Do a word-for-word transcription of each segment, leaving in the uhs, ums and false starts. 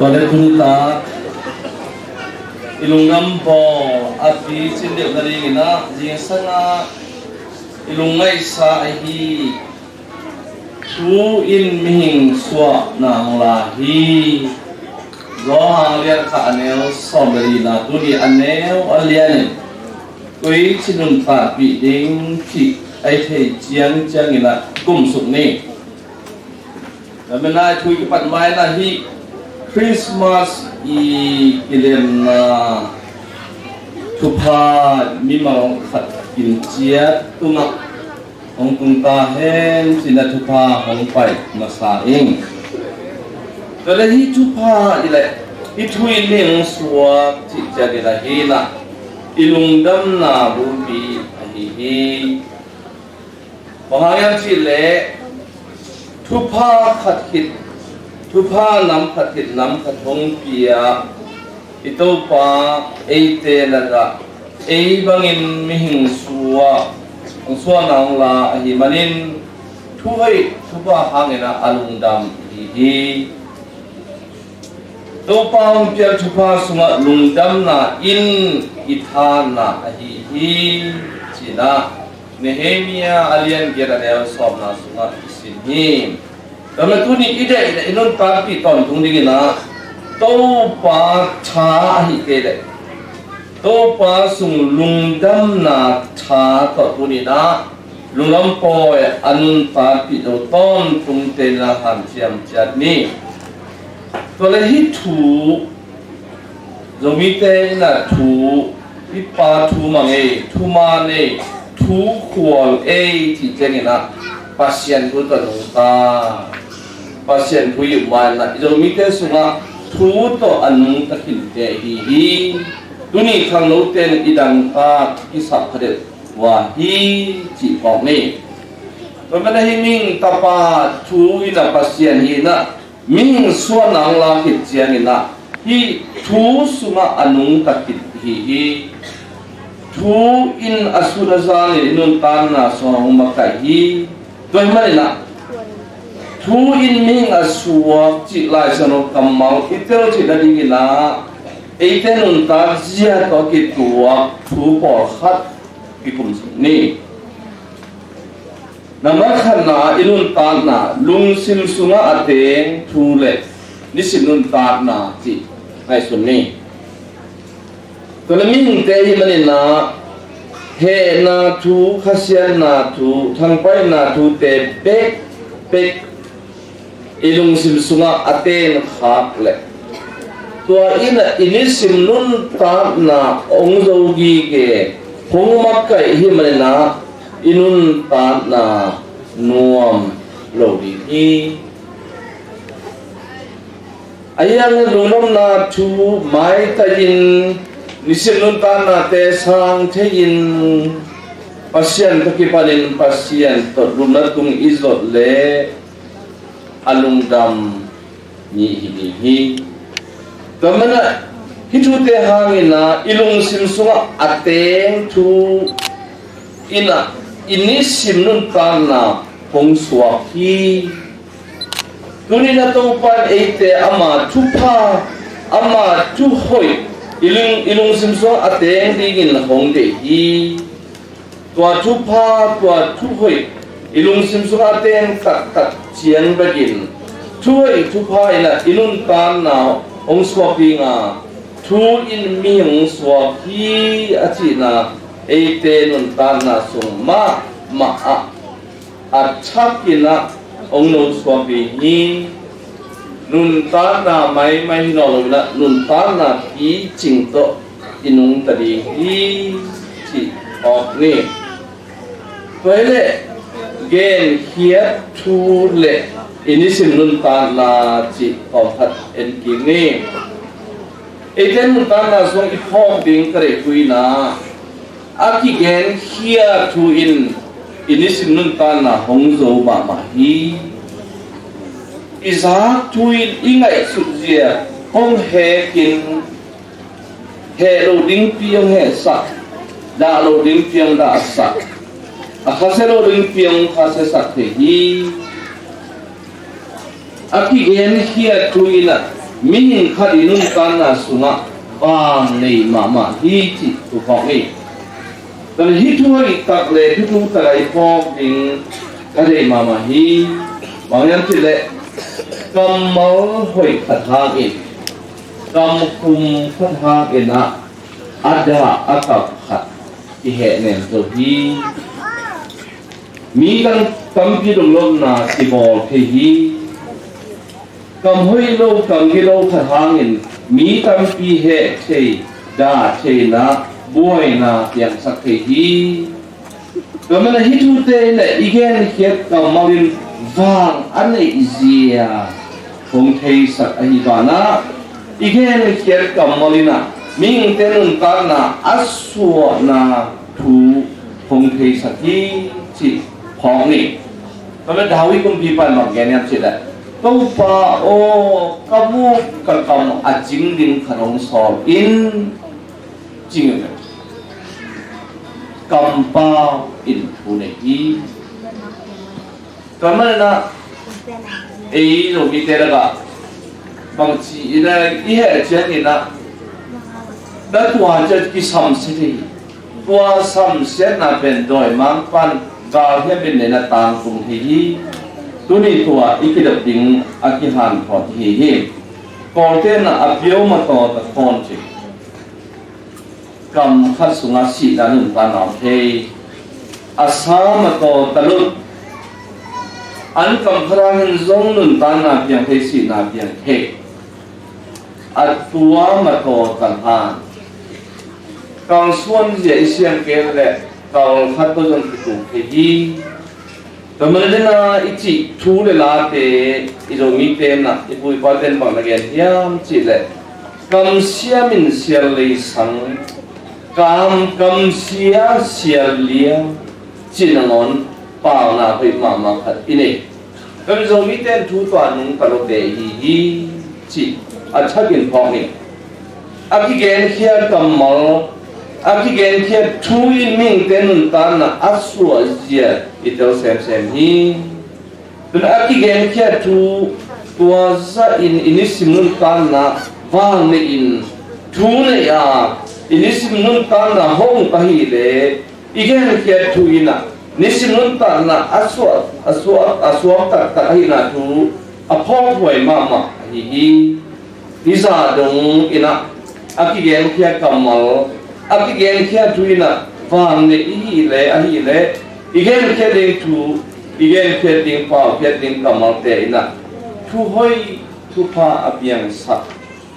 Tua leh tuni-a i lungdam bawl a picin deuh nadingin ah zingsang a i lungngaihsa ahi thu in mihing suahna hong la hi. Johan a lian khat a neu sawm le lina, tuni a neu a lianin koici nuntakpih ding cih a i theih ciangciangin ah kumsuk ni. Tua manin ah thu i kipat ma-in ah hih Christmas i kilemna thupha mimal khat in ciat tungah hong tung ta hen cih in ah thupha hong pai masa ing. Tua leh hih thupha i leh hih thu in mihing suak cih ciangin ah hih in ah i lungdamna bulpi ahi hi. Bang hang hiam cih leh thupha khat khit, thupha nam khat khit nam khat hong pia i Topa eite lakah ei bangin mihing suah, hong suahna hong la ahih manin thu hoih thupha hangin ah a lungdam ahi hi. Topa hong piak thupha sungah lungdamna in i thanna ahi hi, ci-in ah Nehemiah a lian giat a neu sawmna sungah i sim hi. Tua manin tuni i deih i nuntakpih tawntung dingin ah Topa tha ahi kei leh Topa sung lungdamna tha tawh tuni-in ah lungdam pawi a nuntakpih zo tawntungte in ah hanciam ciat ni. Tua leh hih thu Zomite in ah thu, hih pa thu mang ei, thu man ei, thu khual ei cih ciangin ah Pasian thu tawh nungta, Pasian thu i um ma-in ah i Zomite sungah thu tawh a nungta khinte ahi hi. Tuni khangnote in i dangtak i sap kha deuh uh ahi cih phawk ni. Tua manin ah hih mihing tapa thu in ah Pasian hi-in ah mihing suahna hong la khit ciangin ah hih thu sungah a nungta khit hi hi. Thu in a sut a zanin i nuntakna sungah hong makaih hi. Tua ahih manin ah thu in mihing a suak cih Lai Siangtho kammal i tel theih nadingin ah eite nuntak zia tawh a kituak thu pawlkhat kikum suk ni. Nambat khatna, i nuntakna, lungsim sungah a teng thu le nisim nuntakna cih ngaihsun ni. Tua leh mihingte ahih manin ah hehna thu, khasiatna thu, thangpaihna thute bekbek i lungsim sungah a teng khak leh tua in ah i nisim nuntakna hong zo gige, hong makaih ahih manin ah i nuntakna nuam lo ding hi. Ahi hangin lungdamna thu maitai-in nisim nuntaknate sang thei-in Pasian tawh kipanin Pasian tawh lupna tung i zot leh a lungdam mi hi ding hi. Tua manin ah hih thute hangin ah i lungsim sungah a teng thu in ah i nisim nuntakna hong suak hi. Tuni-in ah Topa in eite ama thupha, ama thu hoih i lung, i lungsim sungah a teng dingin hong deih hi. Tua thupha, tua thu hoih i lungsim sungah a teng taktak ciang bekin thu hoih thupha in ah i nuntakna hong suak ding a, thu in mi hong suak hi a cihna eite nuntakna sung mahmah ah a thakin ah hong nosuak ding hi. Nuntakna maimai hi nawn lo in ah nuntakna picing tawh i nungta ding hi cih phawk ni. Tua hi leh genkhiat thu le i nisim nuntakna cih tawmkhat en kik ni. Eite nuntakna sung i phawk ding ka deih thu in ah a kigenkhia thu in i nisim nuntakna hong zo mahmah hi. I zak thu in i ngaihsut zia hong hekin heh lo dingpi hong hehsak, dah lo dingpi hong dahsak, a khasia lo dingpi hong khasiasak thei hi. A kigenkhia thu in ah mihing khat i nuntakna sungah vang nei mahmah hi cih thu phawk hi. Tua leh hih thu hoih tak le thuthu tak a i phawk ding ka deih mahmah hi. Bang hiam cih leh kammal hoih khat hangin, kamkhum khat hangin ah a dah a kap khat kihehnem zo hi. Mi tam, tampi lunglawmhna kibawl thei hi. Kam hoih lo, kam gilo khat hangin mi tampi heh thei, dah theihna, buaina piangsak thei hi. Tua manin hih thute in i genkhiat kammal in vang a neihzia hong theisak ahih banah, i genkhiat kammal in ah mihingte nuntakna a suahna thu hong theisak hi cih phawk ni. Tua manin David kumpipa in bang gen hiam cih leh, Topa aw, ka muk ka kam a cing ding khat hong sawl in, ci-in kampau in thu nei hi. Tua manin ah ei Zomite lakah bangci in ah i heh ciangin ah na tua ciat kisamsia thei hi. Tua samsiatna pen dawimangpa'n galhiam in nei na tangtung thei hi. Tuni tua i kidop ding a kihanthawn hi hi. Kawlte'n ah a piau mataw ta thawn ci. Kam khat sungah sihna nuntakna om thei. A sa mataw ta lut. An kam khat hangin zong nuntakna piang thei, sihna piang thei. A tua mataw ta hang kalsuan zia i siam kei leh kal khat tawh zong kituk thei hi. Tua manin ah i cih thu le late i Zomite in ah i pu i pate'n bang na gen hiam cih leh, kamsia minsial leisang, kam, kamsia sial liang cih nangawn pauna hoih mahmah khat i nei. Tua manin Zomite in thu tua nungta lote i hi hi cih a thakin phawk ni. A kigenkhiat kammal, a kigenkhiat thu in mihingte nuntakna a suahzia i tel semsem hi. Tua manin a kigenkhiat thu tua zahin i nisim nuntakna vang nei in, thu nei a i nisim nuntakna hong ka hi leh, i genkhiat thu in ah nisim nuntakna a suak, a suak, a suak taktak ahihna thu a phawkhuai mahmah ahi hi. Hih zah dong in ah a kigenkhiat kammal, a kigenkhiat thu in ah vang nei i hi leh, ahih leh i genkhiat ding thu, i genkhiat ding, paukhiat ding kammalte in ah thu hoih, thupha a piangsak,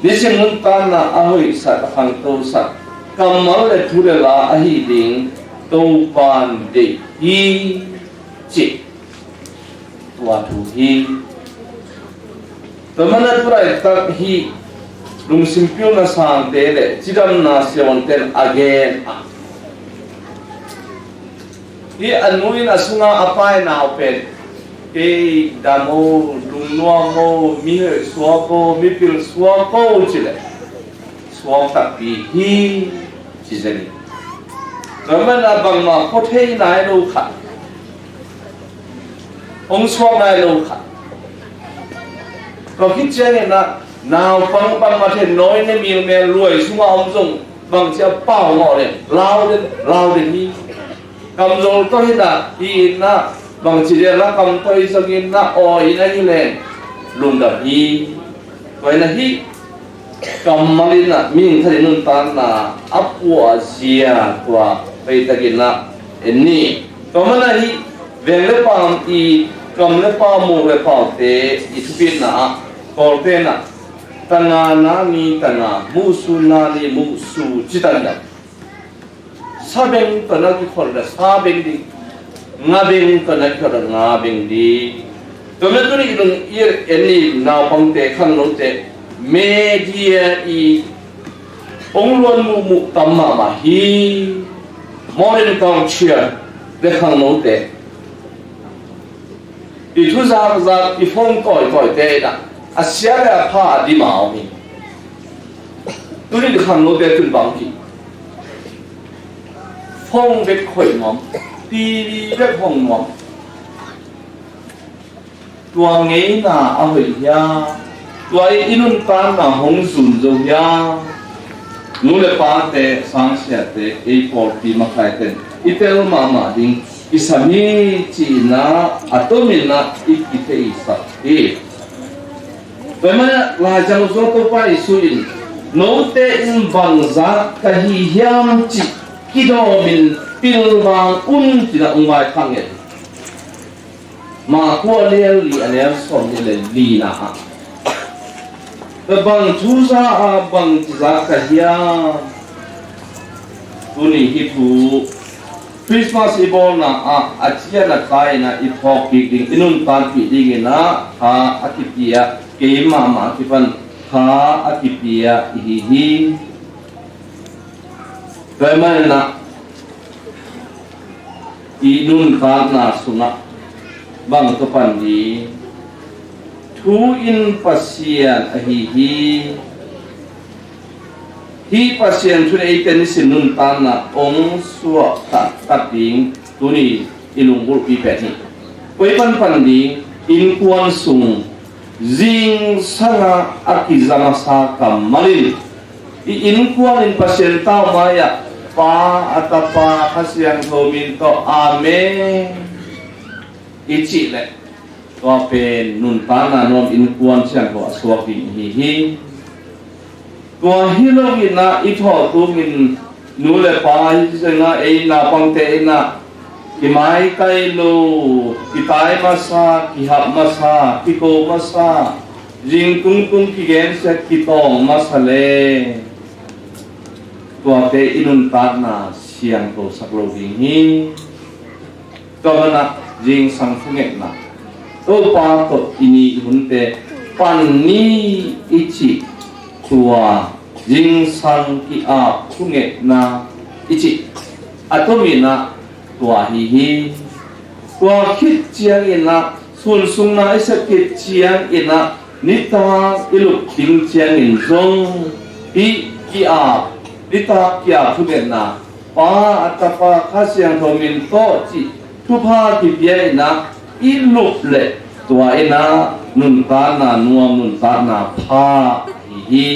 nisim nuntakna a hoihsak, a khangtosak kammal le thu le la ahi ding Topa'n deih hi, cih tua thu hi. Tua manin ah tu laitak hih lungsim pilna sangte le cidamna siavuante'n a gen ah, hih a nu in a sungah a pa in a nau pen, kei dam o, lungnuam o, mi hoih suak o, mi pil suak o, ci leh suak takpi hi, ci zen hi. Tua manin ah bangmah khua thei nai lo khat, hong suak nai lo khat. Tua khit ciangin ah naupang bangmah thei nawi ne milmel luai sungah om zong bangci a pau ngawh leh lau den, lau den hi. Kamzol tawh hi in ah, hi in ah, bangci leh la kam tawh hi zongin ah, aw in ah hi leng lungdam hi. Tua in ah hih kammal in ah mihing khat i nuntakna a puahzia tua hoihtakin ah en ni. Tua manin ah hih veng le paam i kam le paam, muk le paute i thupitna ah Kawlte'n ah tanga nani tanga, musu nani musu ci tan dam. Sabeng tawh na kikhol leh sabeng ding, ngabeng tawh na kikhol leh ngabeng ding. Tua manin tuni i lung i en ni, naupangte, khangnote, media i hong luan muhmuh tam mahmah hi. Modern culture le khangnote i thu zakzak, i phone tawitawite in ah a sia le a pha a dim a om hi. Tuni i khangnote tun bang hi, phone bek khoih nuam, TV bek hong nuam. Tua ngeina a hoih hiam? Tua i nuntakna hong zun zo hiam? Nu le pate, sangsiate, ei pawlpi makaite in i tel mahmah ding kisam hi, ci-in ah a tomin ah i kitheisak hi. Tua ahih manin ah Lai Siangtho sung Topa Jesuh in, note in bangzah ka hi hiam cih kidawmin pilvang un, ci-in ah hong vaikhak nget. Marku a lian li, a lian sawmnih le lina ah, bang thu za a, bang ci za ka hiam? Tuni hih thu Christmas i bawlna ah a ci a na ta in ah i thawhkik ding, i nuntakpih dingin ah kha a kipia, keimah mah a kipan kha a kipia i hi hi. Tua ahih manin ah i nuntakna sungah bang tawh pan ding? Thu in Pasian ahi hi. Hih Pasian thu in eite nisim nuntakna hong suah taktak ding tuni i lunggulhpi pen hi. Koi pan pan ding? Innkuan sung, zingsang a a kiza masa kammal in, i innkuan in Pasian tau mai-ah, Pa, a Tapa, Kha Siangtho min tawh, Amen, i cih leh, tua pen nuntakna nuam innkuan siangtho a suak ding hi hi. Tua hi loin ah i thawh tungin nu le pa hi zongin ah ei naupangte in ah kimaitai lo, kitai masa, kihap masa, kiko masa, zing tungtung kigensia, kitawng masa le, tuate i nuntakna siangtho sak lo ding hi. Tua banah zingsang thungetna, Topa tawh i ni i hunte pan ni i cih, tua zingsang ki-ap thungetna i cih a tomin ah tua hi hi. Tua khit ciangin ah, sunsungna i sep khit ciangin ah, nitak i lup ding ciangin zong hih ki-ap, nitak ki-ap thungetna, Pa, a Tapa, Kha Siangtho min tawh cih thupha kipia in ah i lup leh, tua in ah nuntakna nuam, nuntakna pha hi hi.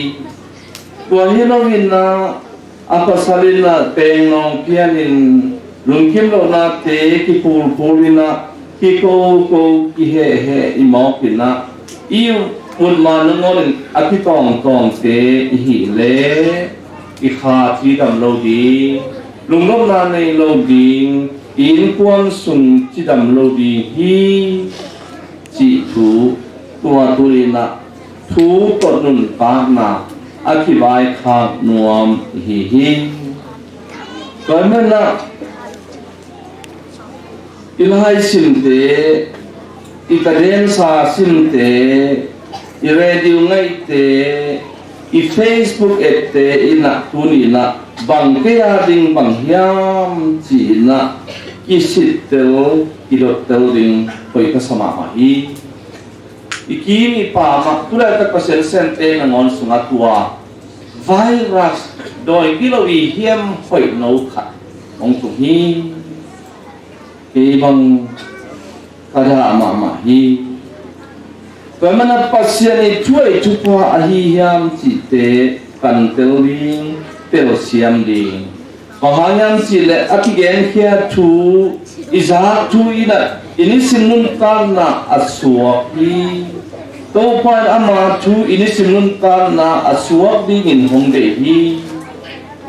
Tua hi loin ah a pasal in ah tengnawng pianin, lungkim lohnate kipulpul in ah, kikoko, kihehheh i mawk in ah, i mutma nangawnin a kitawngtawngte i hih leh i kha cidam lo ding, lungnopna nei lo ding, i innkuan sung cidam lo ding hi, cih thu tua tuni in ah thu tawh nuntakna a kivaikhak nuam i hi hi. Tua ahih manin ah i lai simte, i kadensa simte, i radio ngaihte, i Facebook ette in ah tuni in ah bang kei a ding bang hiam ci-in ah kisittel, kidottel ding hoih ka sa mahmah hi. I kim i pam ah, tu laitak Pasian semte nangawn sungah tua virus dawi kilo i hiam hoih no khat hong tung hi. Kei bang ka dah mahmah hi. Tua ahih manin ah Pasian i thu ahi thupha ahi hiam cihte kan tel ding, telsiam ding. Bang hang hiam cih leh a kigenkhia thu, i zak thu in ah i nisim nuntakna a suak hi. Topa in ama thu i nisim nuntakna a suak dingin hong deih hi.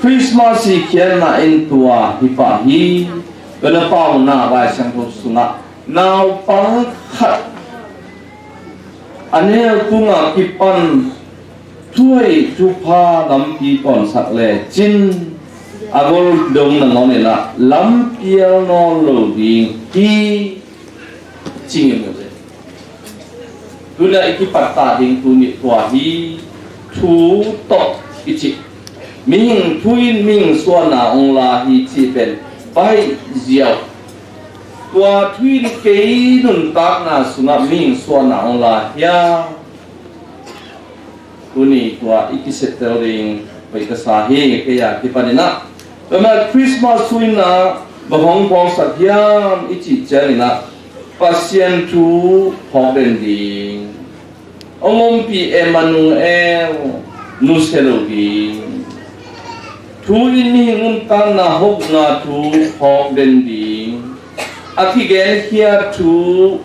Christmas i khiatna in tua hi pah hi. Tua na pauna Lai Siangtho sungah naupang khat a neu tungah kipan thu ahi thupha lampi tawnsak lecin a gol dong nangawn in ah lampial nawn lo ding hi, ci ngimngim hi. Tuni a i kipattah ding tuni tua hi. Thu tawh i cih, mihing thu in mihing suahna hong la hi cih pen baih ziau. Tua thu in kei nuntakna sungah mihing suahna hong la hiam? Tuni tua i kisettel ding hoih ka sa hi. Kei a kipanin ah, tua mah Christmas thu in ah bang hong phawksak hiam i cih ciangin ah Pasian thu phawk den ding. hong ompih Emmanuel nusia lo ding. Thu in mihing nuntakna hopna thu phawk den ding. A kigenkhiat thu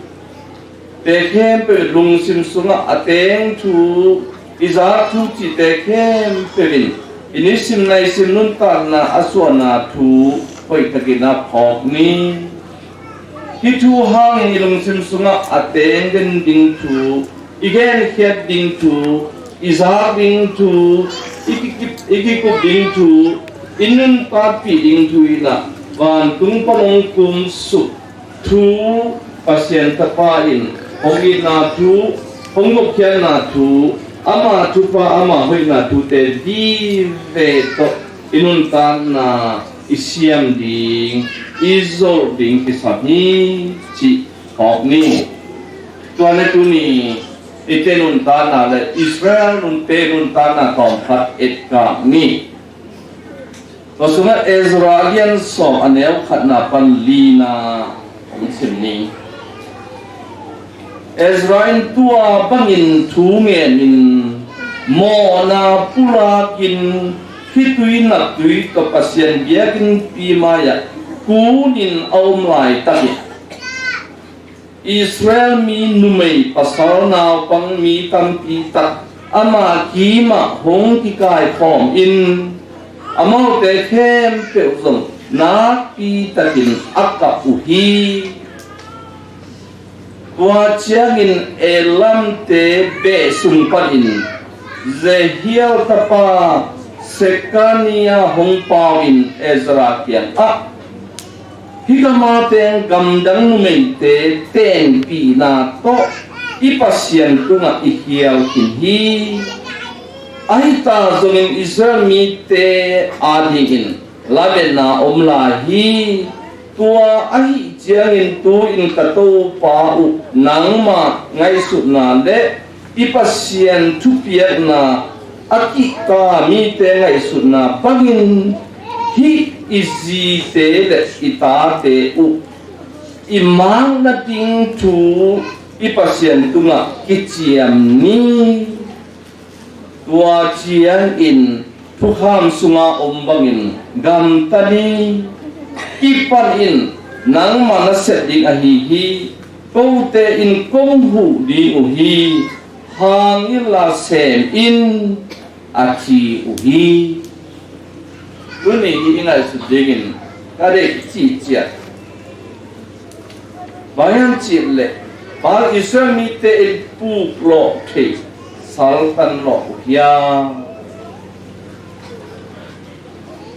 te khempeuh lungsim sungah a teng thu, i zak thu cihte khempeuh in i nisim naisim nuntakna a suahna thu hoihtakin a phawk ni. Hih thu hangin i lungsim sungah a teng den ding thu, i genkhiat ding thu, i zak ding thu, i kikip, i kikup ding thu, i nuntakpih ding thu in ah vantung pan hong kumsuk thu, Pasian Tapa in hong itna thu, hong gupkhiatna thu, ama thupha, ama hoihna thute vive tawh i nuntakna i siam ding, i zolh ding kisam hi cih phawk ni. Tua leh tuni eite nuntakna leh Israel nunte nuntakna tawmkhat etkak ni. Tua sungah Ezra a lian sawm, a neu khatna pan lina hong sim ni. Ezra in tua bangin thu ngenin, mawhna pulakin, khitui naptui tawh Pasian biakinnpi mai-ah kunin a om laitakin, Israel mi numei pasal naupang mi tampi tak ama kimah hong kikaikhawm in, amaute khempeuh zong nakpi takin a kap uh hi. Tua ciangin Elamte beh sung panin Jehiel tapa Sekania hong pau-in Ezra kiangah, hih gama teng gamdang numeite tenpihna tawh i Pasian tungah i khial khin hi. Ahi ta zongin Israel mite adingin lametna om lai hi. Tua ahi ciangin tu-in ka Topa uh, nangma ngaihsutna le i Pasian thupiakna a kihta mite ngaihsutna bangin hih i zite le i tate uh i makna ding thu i Pasian tungah kiciam ni. Tua ciangin thukham sunga om bangin gamta ni. Kipan in, nangma na sep ding ahi hi. Kote in kong huh ding uh hi. Hang inla sem in, a ci uh hi. Tuni hi i ngaihsut dingin ka deih cihciat. Bang hiam cih leh, Baal Israel mite in puk lawh thei, saltan lawh uh hiam?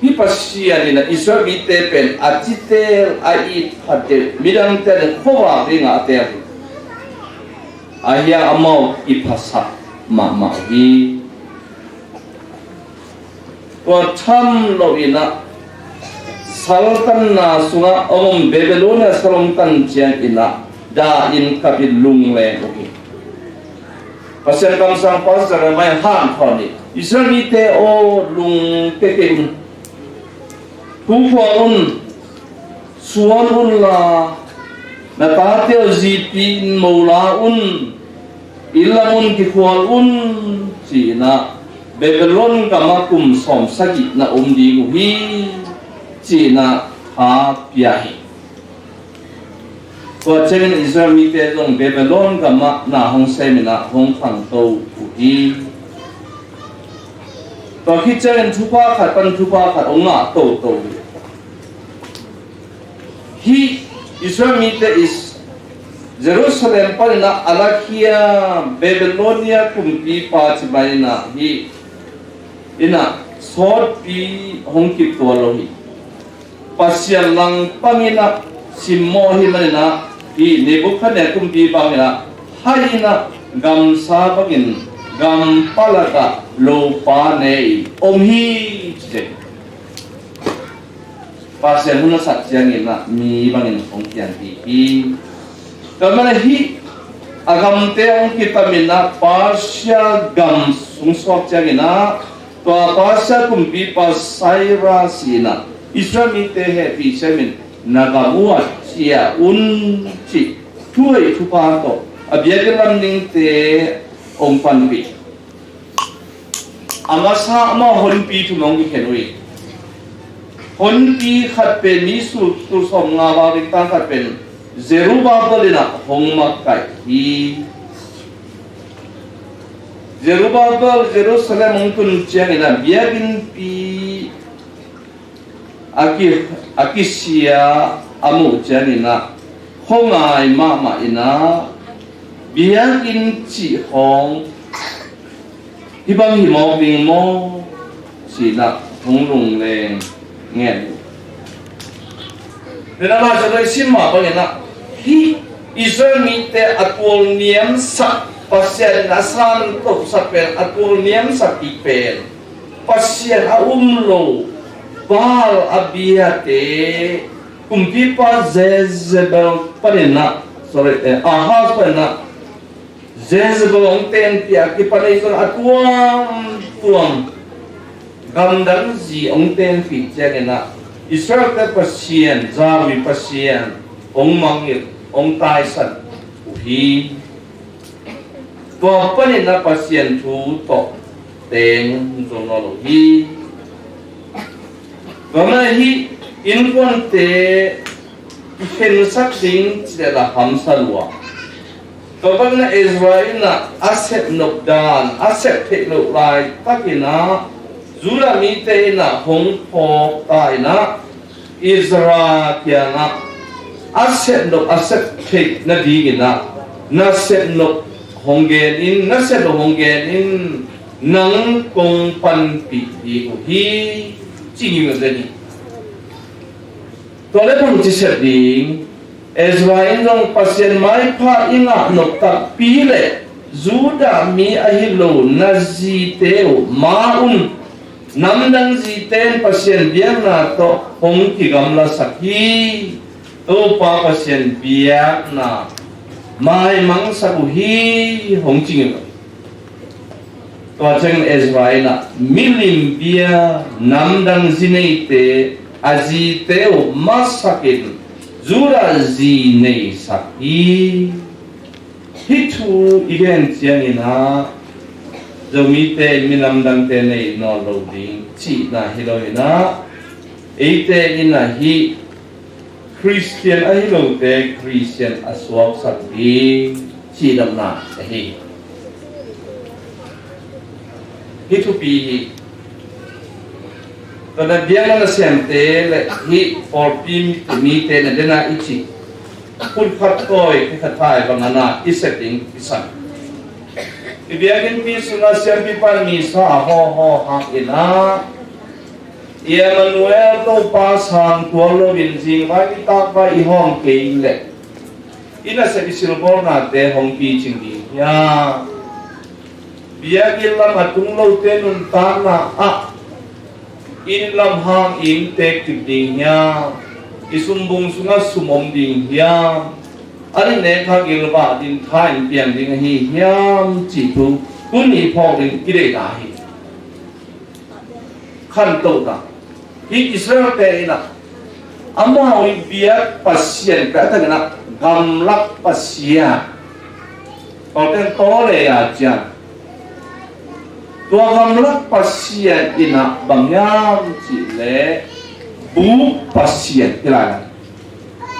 Hih Pasian in a Israel mite pen a citeel a it phatdeuh, midangte in khuavak dingah a teel hi. Ahi hang amau i phasak mahmah uh hi. Tua tham loin ah, saltanna sungah a om Babylonia sal hong tan ciangin ah, dah in kap in lungleng uh hi. Pasian kamsang Pastor Jeremiah hanthawn in, Israel mite aw, lungke kei un. Thukhual un. Suan unla, na tate aw, zipi in mo la un, inn lam un, kikhual un, ci-in ah Babylon gamah kum sawm sagih na om ding uh hi, ci-in ah tha pia hi. Tua ciangin Israel mite zong Babylon gamah na hong sem in ah hong khangto uh hi. Tua khit ciangin thupha khat pan thupha khat hong ngah toto hi. Hih Israel mite in Jerusalem panin ah a lakhia Babylonia kumpipa ci mai-in ah, hih in ah sawtpi hong kip tuan lo hi. Pasian langpangin ah simmawh ahih manin ah, hih Nebuchadnezzar kumpipa in ah hai-in ah gamsa bangin gampalak ah lopa ne-in om hi, ci hi. Pasian hun a sak ciangin ah mi bangin hong kiangkik hi. Tua manin hih a gamte hong kitam in ah Persia gam hong suak ciangin ah, tua Persia kumpipa Cyrus in ah Israel mite hehpih siamin, na gam uh ah ciah un, cih thu hoih thupha tawh a biakinn lam dingte Hong panpih. A masa amah honpi thum hong kikhen uh hi. Honpi khat pen, mi sulh tul sawmnga val ding tang khat pen Zerubbabel in ah hong makaih hi. Zerubbabel Jerusalem hong tun ciangin ah biakinnpi a ki, a kisia a muh ciangin ah khuangai mahmah in ah biakinn cih khawng hih bang hi mawk ding maw ci-in ah hong lungleng ngen uh. Tua na lai sa doi sim mah bangin ah hih Israel mite a tualniamsak, Pasian in a santohsak pen, a tualniamsak i pen Pasian a um lo Baal a biate, kumpipa Jezebel panin ah, sorry, eh, Ahaz panin ah Jezebel hong tenpih a kipan ei zong a tuamtuam gamdang zi hong tenpih ciangin ah Israel-te Pasian, Jawi Pasian hong mangngilh, hong taisan uh hi. Tua panin ah Pasian thu tawh teng zo nawn lo hi. Tua mah hi, innkuante i khensak ding cih leh la hamsa lua. Tua bangin ah Ezra in ah a sepnop dan a sep theih loh laitakin ah Judah mite in ah hong phawk ta in ah Ezra kiangah a sepnop a sep theih nadingin ah na sepnop hong gen in, na sepnop hong gen in, nang kong panpih ding uh hi, ci ngimngim zen hi. Tua leh bangci sep ding? Ezra in zong Pasian maipha i ngah nop takpi leh Judah mi ahi lo na zite uh ma un, namdang zite in Pasian biakna tawh hong kigamlasak hi. Topa Pasian biakna maimangsak uh hi, hong ci ngimngim. Tua ciangin Ezra in ah milim bia, namdang zi neite a zite uh masakin Judah zi neisak hi. Hih thu i gen ciangin ah Zomite in minamdangte nei nawn lo ding cihna hi lo in ah, eite in ah hih Khristian ahi lote Khristian a suaksak ding cih dotna ahi hi. Hih thupi hi. Tua na biakna nasemte leh hih pawlpi mite na dena i cih phut khat tawi, khat thai bangin ah i sep ding i san. I biakinnpi sungah siampipa in misa a hawh hawh hangin ah Emmanuel, Topa sang tuak loin zingvai nitakvai i hawm kei leh i nasep i silbawlnate hong picing ding hiam? Biakinn lam a tung lote nuntakna ah inn lam hang inn teek kip ding hiam? I sumbung sungah sum om ding hiam? A nek kha gilvah ding tha in piang ding ahi hiam cih thu tuni phawk ding i deihna ahi. Khantohna. Hih Israel-te in ah amau i biak Pasian pen a tangin ah gamlak Pasian, Tawlten tawle a cian. Tua gamlak Pasian in ah bang hiam cih leh buk Pasian hi lai.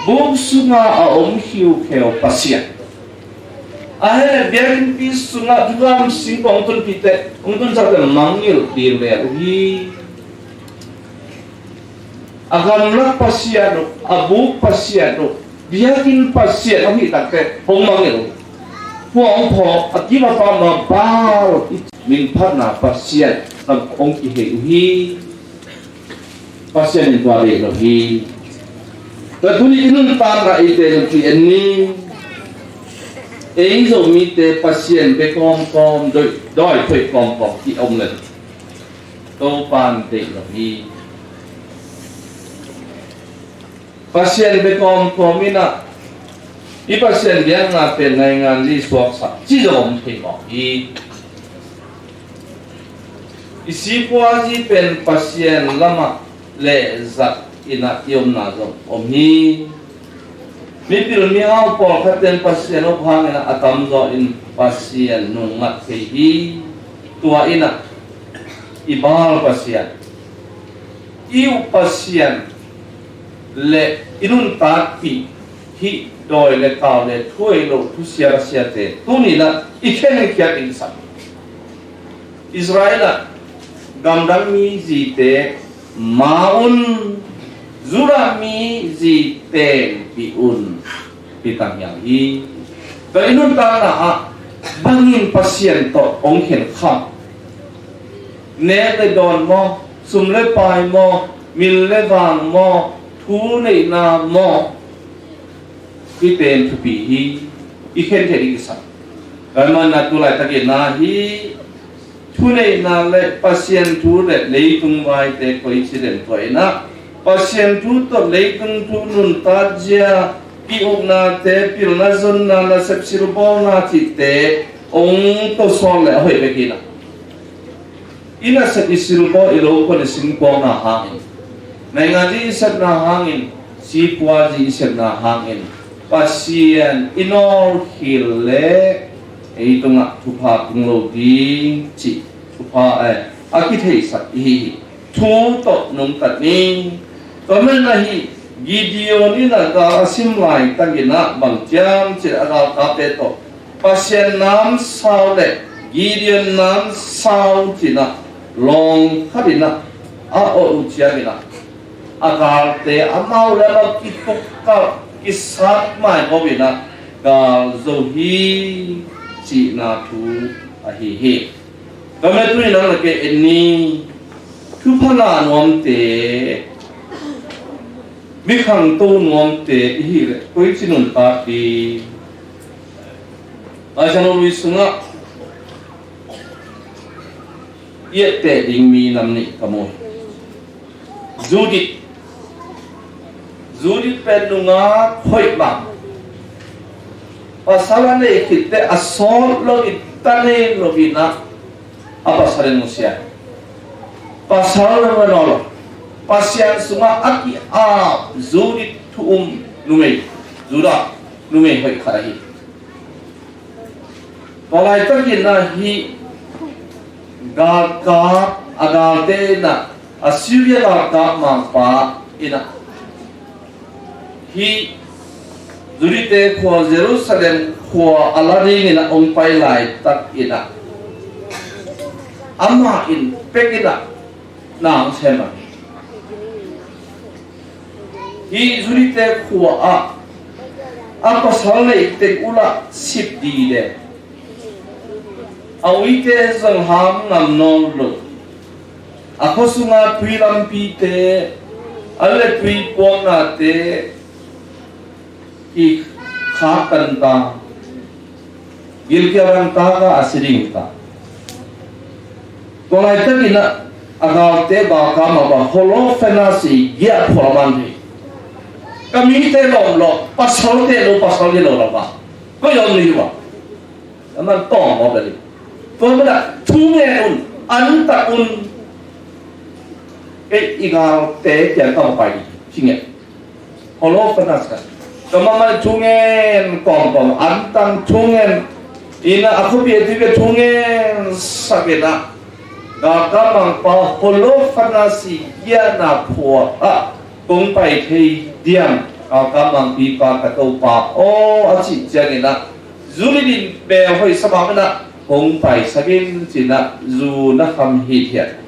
Buk sungah a om khiukheu Pasian. A hi leh biakinnpi sungah thukham singkung hong tunpihte, hong tunsakte mangngilh ding lel uh hi. A gamlak Pasian uh, a buk Pasian uh, biakinn Pasian uh hih takte hong mangngilh uh. Hua hong phawk a kim a pam a Baal, minphatna Pasian lam hong kihei uh hi. Pasian in tua deih lo hi. Tua tuni i nuntakna eite zong ci en ni. Ei Zomite Pasian bia kawmkawm, dawi, dawi thoih kawmkawm i om leh Topa'n deih lo hi. Pasian bia kawmkawm in ah i Pasian biakna pen naingan zi suaksak ci zong om thei mawk hi. I sikuazi pen Pasian lamah lehzat in ah i omna zong om hi. Mipil mihau pawlkhat ten Pasian up hangin a tamzaw in Pasian nungngat thei hi. Tua in ah i Baal pasian, i up pasian le i nuntakpih hih dawi le kau le thuei lo thusia a siate tuni in ah i khenkhiat in i sak. Israel ah gamdang mi zite ma un, Judah mi zi tenpih un, hi tang hiang hi. Ka i nuntakna ah bangin Pasian tawh hong khenkham? Nek le dawn maw, sum le pai maw, mil le vang maw, thu neihna maw? Hih pen thupi hi. I khenkhiat i kisam. Tua ahih manin ah tu laitakin ah hih thuneihna le Pasian thu le leitung vaite koici den tua in ah Pasian thu tawh leitung thu nuntak zia, i-uknate, pilna zonna, nasep silbawlna cihte hong tawsawl le a hoih bek hi in ah. I nasep i silbawl i lo kuan i singkuangna hangin, naingan zi i sepna hangin, sipuazi i sepna hangin Pasian i nawlkhil le ei tungah thupha tung lo ding cih thupha, eh, a kitheihsak i hi hi. Thu tawh nungtat ni. Tua manin ah hih Gideon in ah gal a sim laitakin ah bang ciam cih a galkapte tawh Pasian namsau le Gideon namsau ci-in ah lawng khat in ah a awh uh ciangin ah a galte amau le amau kitukkalh kisat maimawh in ah gal zo hi cihna thu ahi hi. Ka meh tuni nang le kei en ni. Thupha ngah nuamte, mi khangto nuamte i hih leh koici nuntak ding? Laisiangtho lui sungah i etteh ding minam nih ka mu hi. Judith. Judith pen nungak hoih mah. Pasal a nei khit teh a sawt loin, ta nei loin ah a pasal in nusia. Pasal lo na nawl lo. Pasian sungah a ki-ap Judith thu um numei, Judah numei hoih khat ahi. Tua laitakin ah hih galkap, a galte in ah, Assyria galkap mangpa in ah hih Judite khua Jerusalem khua a la dingin ah hong pai laitakin ah amah in pek in ah na hong sem a. Hih Judite khua ah a pasal neih teng uh lah sip dide. A uite zong ham ngam nawn lo. A khua sunga tui lampite, a le tui puaknate i khaktan ta. Gilkial rangtak ah a si ding ta. Tua laitakin ah a galte baka mah bang Holofernes i giah phuah man hi. Ka mite lawm lawm, pasalte lo, pasal lo lawm bang. Ko yawm ni hi bang. Aman tawng mawk a ding. Tua manin ah thu ngen un, an tak un. Kei i galte kiang ka pai ding ci ngen. Holofernes ka. Tua manin ah thu ngen kawmkawm, an tak thu ngen. Ina a khuapi a tui bek thu ngen sak in ah galkap mangpa Holofernes i giahna khua ah kong pai thei diam, galkap mangpipa ka Topa aw, a cih ciangin ah Judith in bel hoih sa mah manin ah hong paisak in ci-in ah zu na kham hithiat.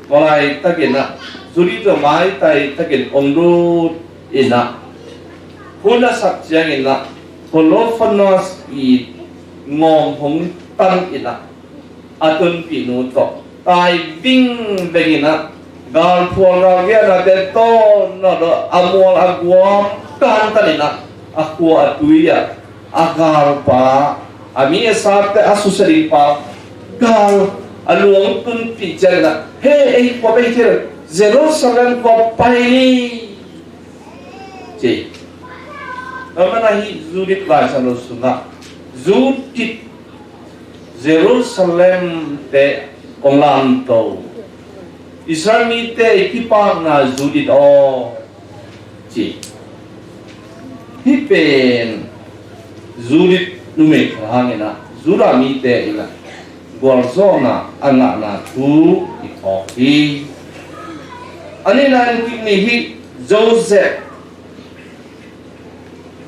Tua laitakin ah Judith tawh maitai takin hong lut in ah hun a sak ciangin ah Holofernes i ngawng hong tan in ah a tunpihnu tawh tai vingveng in ah galphual galgiahnate tawn nawn lo a mual a guam kantan in ah a khua a tui ah a galpa, a mi a sate a susia dingpa gal a luang tunpih ciangin ah, he, ei khua bei thei lo, Jerusalem khua pai ni ci. Tua manin ah hih Judith Laisiangtho sungah Judith Jerusalem te kong lamto. Israel mite i kipakna Judith aw ci. Hih pen Judith numei khat hangin ah Judah mite in ah gualzawhna a ngahna thu i phawk hi. A nihna in kik ni hi. Joseph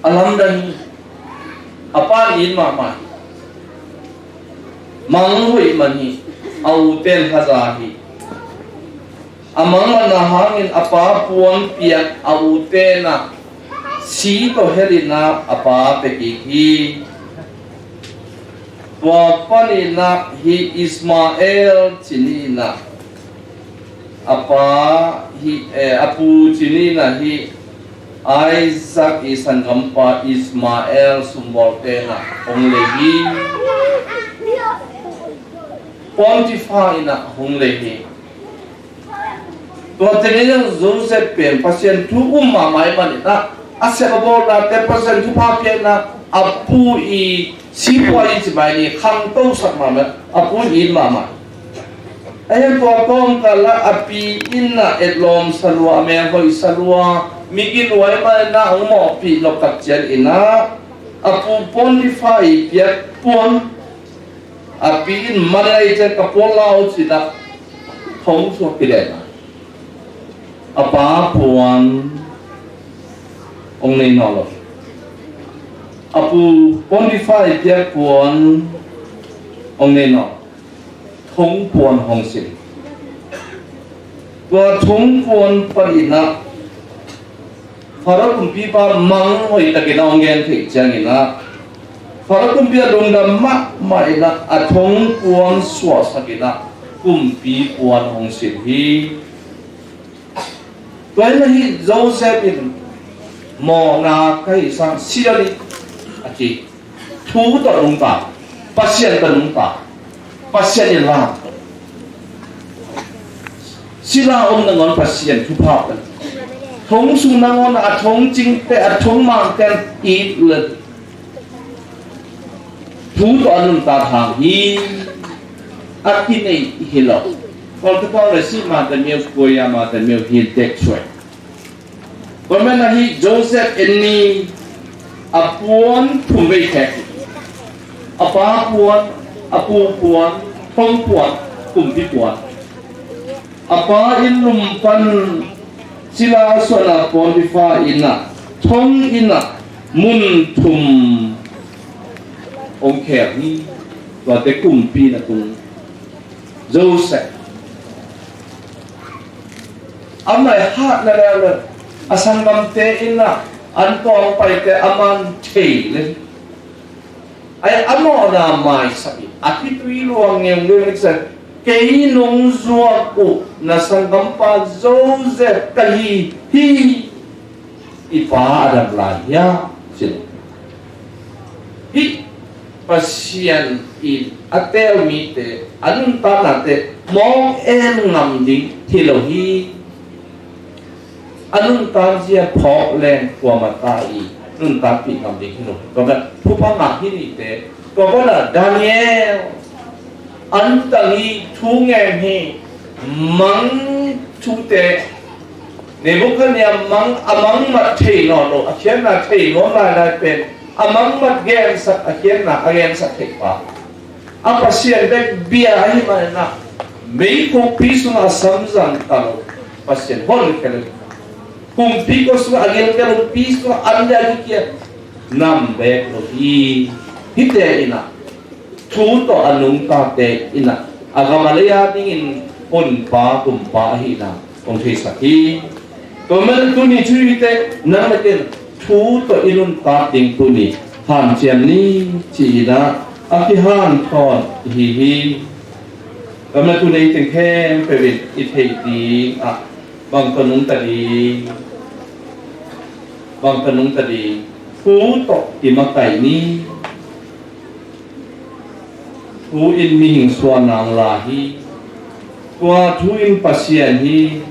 a lamdang hi. A pa in it mahmah hi. Mang hoih man hi. A u ten haza hi. A mangmatna hangin a pa puan piak a u ten ah si tawh hel in ah a pa pia kik hi. Tua panin ah hi Ismael ci ni in ah a pa hi, eh, a pu ci ni in ah hi Isaac i sanggampa Ismael sumbawlte in ah hong lei hi. Pontifa in ah hong lei hi. Tua tengin Joseph pen Pasian thu um mahmah ahih manin ah a sep a bawlnate Pasian thupha pia in ah a pu i sipuai i ci mai ni khangtosak mahmah a pu in it mahmah. A hian tua kawmkal ah a pi in ah etlawm sa lua a mel hoih sa lua mi kiluai manin ah hong mawhpih lawktak ciangin ah a pu Pontifa i piak puan a pi in man ei cian ka puan lau cin ah thong sua kilen a pa puan hong nei nawn lo. A pu Pontifa i piak puan hong nei nawn. Thong puan hong sin. Tua thong puan panin ah Faro kumpipa mang hoihtakin a hong gen theih ciangin ah Faro kumpi a lungdam mahmah in ah a thong puan suahsak in ah kumpi puan hong sin hi. Tua in ah hi Joseph in mawhna ka hih sang si lo ding a ci. Thu tawh nungta, Pasian tawh nungta, Pasian in la. Sila om nangawn Pasian thupha pen thong sung nangawn a thong cingte a thong mangte it le thu tawh a nunta thang hi. A kinei hi lo. Kawlkata le si mangte miau kuaya mangte miau hin tek suai. Tua manin ah hi Joseph en ni a puan thum vei khek hi. A pa puan, a pu puan, thong puan, kumpi puan. A pa in lum pan sila suahna Pontifa in ah thong in ah mun thum hong khek hi. Tuate kumpi in a tung Joseph. Amah i hatna leuleu a sanggamte in ah an tawng paite a man thei le. Ai a mawhna maisak hi a kitui luang ngeungeu hi sa. Kei nong zuak uh na sanggampa Joseph ka hi hi. I pa a dam lai hiam? Ci. Hih Pasian in a teel mite a nuntaknate mawng en ngam ding hi lo hi. A nuntak zia phawk leng kuamah ta i nuntakpih ngam ding hi lo hi. Tua bek thupha ngah hi nite. Tua banah Daniel an tang hi, thu ngen hi, mang thute Nebukhadnezzar mang, a mangmat thei nawn lo, a khiatna thei nuam lailai pen a mangmat gensak, a khiatna a gensak theih pa. A Pasian bek bia ahih manin ah meikhukpi sungah a samzang ta lo Pasian hon khia lo. Kumpi kua sungah a gilkial lo, pi sungah an le a gilkial nam bek lo hi. Hihte in ah thu tawh a nungtate in ah a gam a lei a dingin honpa kumpa ahihna hong theisak hi. Tua manin tuni thu hite nang le kei in thu tawh i nuntak ding tuni hanciam ni ci-in ah a kihanthawn i hi hi. Tua manin tuni i teng khempeuh in i theih ding ah bang tawh nungta ding, bang tawh nungta ding, thu tawh i makaih ni. Thu in mihing suahna hong la hi. Tua thu in Pasian hi.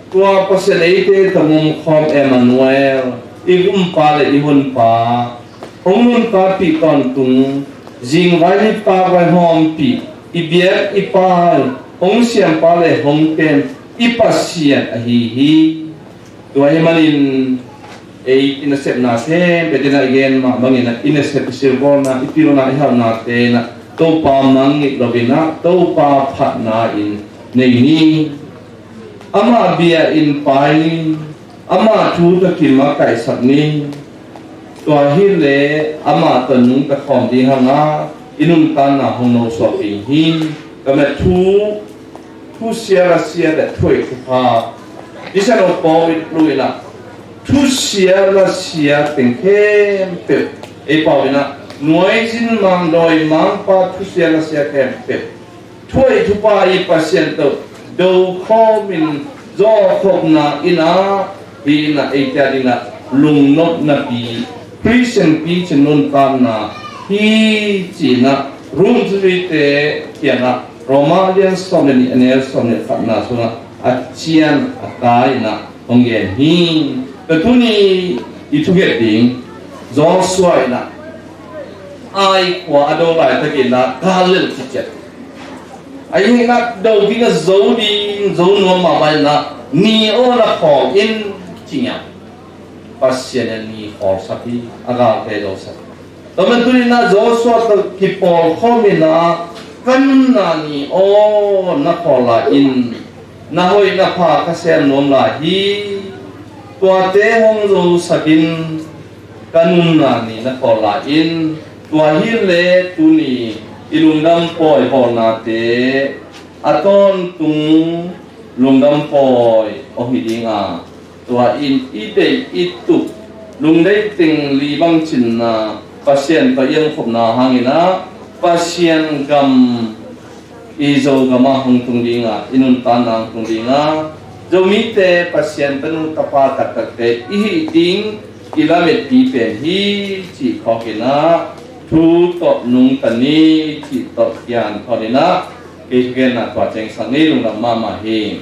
Tua Pasian eite tawh om khawm Emmanuel, i gumpa le i honpa. Hong nuntakpih tawntung, zingvai nitak vai hawmpih, i biak i pai, hong siampa le hong kem, i Pasian ahi hi. Tua ahih manin Ei i nasepna khempeuh in ah i gen mah bangin ah i nasep, i silbawlna, i pilna, i hauhnate in ah Topa mangngilh loin ah Topa phatna in nei ni. Amah bia in pai ni. Amah thu tawh kimakaihsak ni. Tua hileh amah tawh nungta khawm ding hang a, i nuntakna hong nosuak ding hi. Ka met thu, thusia lasia le thuhoih thupha, Christian Paul in ah thusia lasia teng khempeuh ei pau in ah, nuaizin mang, dawimangpa thusia lasia khempeuh, thuhoih thupha i Pasian tawh do khawmin zawhkhopna in ah, hi in ah eite ading ah lungnopna pi, Christian picing nuntakna hi ci-in ah Rom zuite kiangah Roma lian sawm le nih, a neu sawm le khatna sungah a cian a kai in ah hong gen hi. Tua tuni i thugen ding, Joshua in ah Ai khua a do laitakin ah gal lel kiciat. Ahi hang in ah do ding a zo ding, zo nuam mahmah in ah ni aw na khawl in ci-in ah Pasian in ni khawlsak hi, a galte dosak. Tua man tuni in ah Joshua tawh kipawl khawm in ah, ka nunna ni aw na khawl lai in, na hoih na pha ka sem nuam lai hi. Tuate hong zosak in, ka nunna ni na khawl lai in. Tua hileh tuni i lungdam pawi hawlnate a tawntung lungdam pawi hong hi ding a, tua in i deih i tup, lungdeih teng li bang cinna, Pasian tawh i omkhopna hangin ah Pasian gam i Zogam ah hong tung ding a, i nuntakna hong tung ding a, Zomite Pasian tanu tapa taktakte i hih ding i lametpi pen hi cih phawk in ah, thu tawh nungta ni cih tawh kian thawt in ah, kei thugenna tua ciangsak ni. Lungdam mahmah hi.